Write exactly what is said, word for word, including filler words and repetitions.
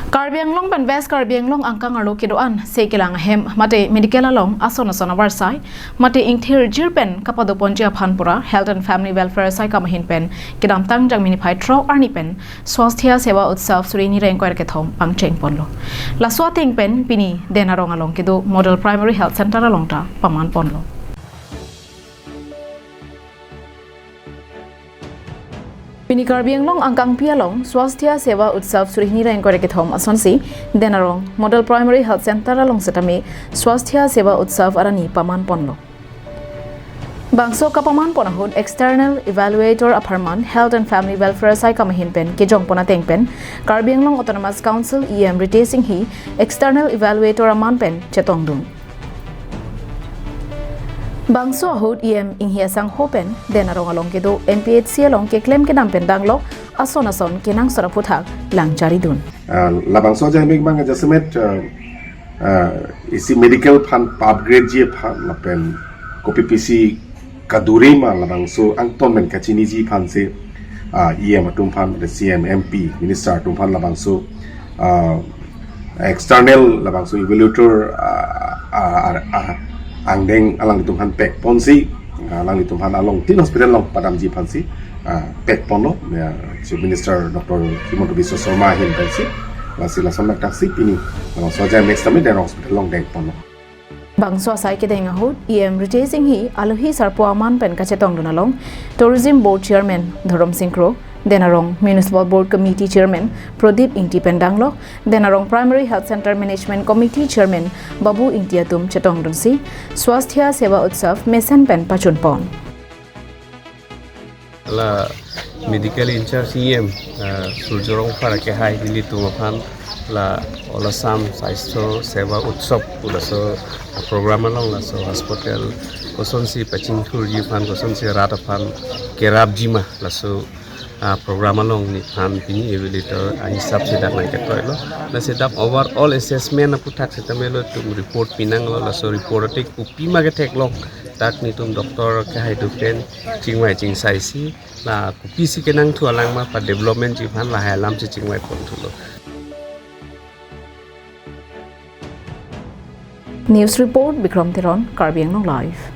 Karbi Anglong pen West Karbi Anglong angkang arlo kedo-an se kelang ahem mate medical along ason ason avarsai mate ingthirjir pen kapadoponji aphan pura Health and Family Welfare asai kam ahin pen kedamtang Jangmi niphai throk arni pen Swasthya Seva Utsav suri hini ingkoi ra kethom pangcheng ponlo. Laso ateng pen pini Den Arong along kedo Model Primary Health Center along ta paman ponlo. Pini Karbi Anglong angkangpi along Swasthya Seva Utsav suri hini ra ingkoi ra kethom asonsi Den Arong Model Primary Health Center along setame Swasthya Seva Utsav arni paman ponlo. Bangso kapaman pon ahut external evaluator apharman Health and Family Welfare asai kam ahin pen kejong pon ateng pen Karbi Anglong Autonomous Council E M Ritesh Enghi external evaluator aman pen chetongdun. Bangso ahut E M Enghi asangho pen Den Arong along kedo M P H C along keklem kedam pen danglok ason ason kenangsot aphuthak langcharidun. Ah, labangso ajai mek bang ajasemet, ah, ah, isi medical aphan upgrade ji aphan lapen kopi pisi kaduri ma labangso angton pen kachiniji aphansi, ah, E M atum aphan, C M, M P, minister atum aphan labangso, ah, external labangso evaluator, ah, ah, ah, ah, angdeng alanglitum aphan pek ponsi, ah, alanglitum aphan along tin hospital along padamji aphansi, ah, pek ponlo, ya, Chief Minister Doctor Himanta Biswa Sarma ahin pensi, lasi lason naktaksi pini, ah, soja next time Den Arong hospital along deng ponlo. Bangso asai kedeng ahut E M Ritesh Enghi alohi sarpo aman pen kachetongdun along Tourism Board Chairman Dhorom Sing Kro, Den Arong Municipal Board Committee Chairman Pradip Ingti pen danglok, Den Arong Primary Health Center Management Committee Chairman Babu Ingti atum chetongdunsi Swasthya Seva Utsav mesen pen pachun pon. La medical in-charge E M, ah, Surjya Rongphar akehai nelitum aphan la All Assam Swasthya Seva Utsav pu laso, ah, program along laso hospital kosonsi pachingthurji aphan, kosonsi rat aphan kerapji ma laso, ah, program along nephan pini evaluator ahisap si dak nangketoilo. Lasi dak overall assessment aphuthak setame ilitum report pinanglo, laso report ateng kopima ketheklong dak netum doctor akehai atum pen chingvai chingsaisi, la kopisi kenangthu alang ma pa development ji aphan lahai alamsi chingvai ponthulo. News report, Bikram Teron, Karbi Anglong Live.